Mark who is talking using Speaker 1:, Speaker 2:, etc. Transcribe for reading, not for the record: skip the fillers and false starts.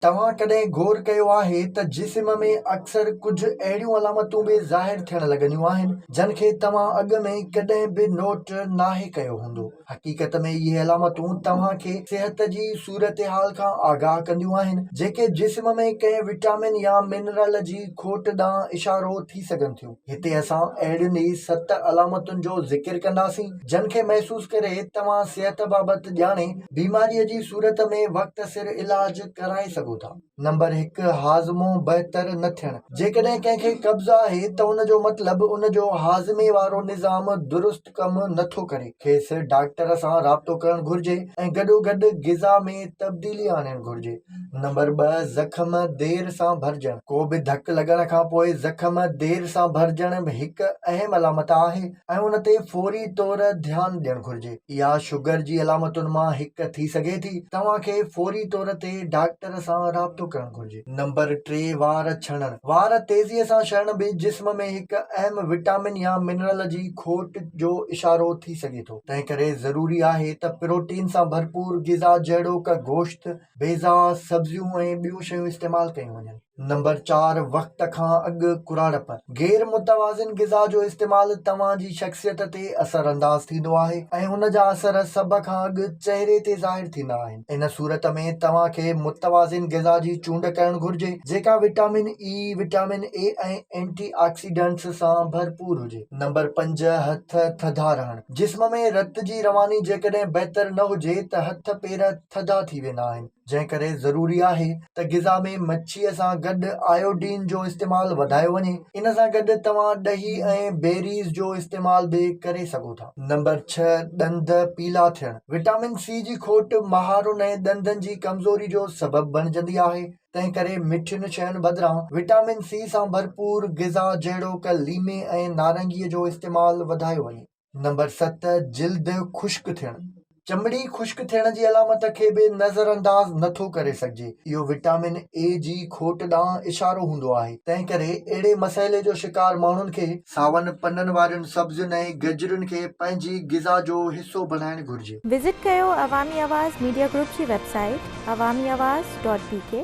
Speaker 1: توهان ڪڏهن غور ڪيو آهي ته جسم ۾ اڪثر ڪجهه اهڙيون علامتون به ظاهر ٿيڻ لڳنديون آهن، جن کي توهان اڳ ۾ ڪڏهن به نوٽ ناهي ڪيو هوندو. حقيقت ۾ اهي علامتون توهان کي صحت جي صورتحال کان آگاهه ڪنديون آهن، جيڪي جسم ۾ ڪنهن وٽامن يا منرل جي کوٽ ڏانهن اشارو ٿي سگهن ٿيون. هتي اسان اهڙين ئي ست علامتن جو ذڪر ڪنداسين، جن کي محسوس ڪري توهان صحت بابت ڄاڻي بيماريء جي صورت ۾ وقت سر علاج ڪرائي سگهو ٿا. نمبر هڪ، هاضمو بهتر نه ٿيڻ، جيڪڏهن ڪنهن کي قبض آهي ته ان جو مطلب ان جو هاضمي وارو نظام درست ڪم نه ٿو ڪري، کيس ڊاڪٽر سان رابطو ڪرڻ گهرجي ۽ گڏوگڏ غذا ۾ تبديلي آڻڻ گهرجي. نمبر ٻه، زخم دير سان ڀرجڻ، ڪو به ڌڪ لڳڻ کانپوء زخم دير سان ڀرجڻ هڪ اهم علامت آهي. ۽ ان تي فوري طور ڌيان ڏيڻ گهرجي. اها شگر جي علامتن مان هڪ ٿي سگهي ٿي. توهان کي فوري طور تي ڊاڪٽر سان رابطو ڪرڻ گهرجي. نمبر ٽي وار ڇڻڻ. وار تيزيء سان ڇڻڻ به جسم ۾ هڪ اهم وٽامن يا منرل جي کوٽ جو اشارو ٿي سگهي ٿو. تنهنڪري ضروري آهي ته پروٽين سان ڀرپور غذا جهڙوڪ گوشت، بيضا، سبزيون ۽ ٻيون شيون استعمال ڪيون وڃن. نمبر چار وقت کان اڳ ڪراڙپ. غير متوازن غذا جو استعمال توهان جي شخصيت تي اثر انداز ٿيندو آهي ۽ ان جا اثر سڀ کان اڳ چهري تي ظاهر ٿيندا آهن. ان صورت ۾ توهان کي متوازن غذا جي چونڊ ڪرڻ گهرجي جيڪا vitamin E, vitamin A ۽ antioxidants سان ڀرپور هجي. نمبر پنج هٿ ٿڌا رهڻ. جسم ۾ رت جي رواني جيڪڏهن بهتر نه هجي ته هٿ پير ٿڌا ٿي ويندا آهن، جنهن ڪري ضروري آهي ته غذا ۾ مڇيء سان گڏ آيوڊين جو استعمال وڌايو وڃي، ان سان گڏ توهان ڏهي ۽ بيريز جو استعمال به ڪري سگهو ٿا. نمبر ڇهه ڏند پيلا ٿيڻ، وٽامن سي جي کوٽ مهارن ۽ ڏندن جي ڪمزوري جو سبب بڻجندي آهي، تنهن ڪري مٺين شين بدران وٽامن سي سان ڀرپور غذا جهڙوڪ ليمي ۽ نارنگيء جو استعمال وڌايو وڃي. نمبر ست، جلد خشڪ ٿيڻ، چمڙي خشڪ ٿيڻ جي علامت کي به نظرانداز نه ٿو ڪري سگهجي. اهو وٽامن اي جي کوٽ ڏانهن اشارو هوندو آهي، تنهن ڪري اهڙي مسئلي جو شڪار ماڻهن کي ساون پنن وارين سبزين ۽ گجرين کي پنهنجي غذا جو حصو بڻائڻ گهرجي.
Speaker 2: وزٽ ڪيو عوامي آواز ميڊيا گروپ جي website Awami Awaz dot B K.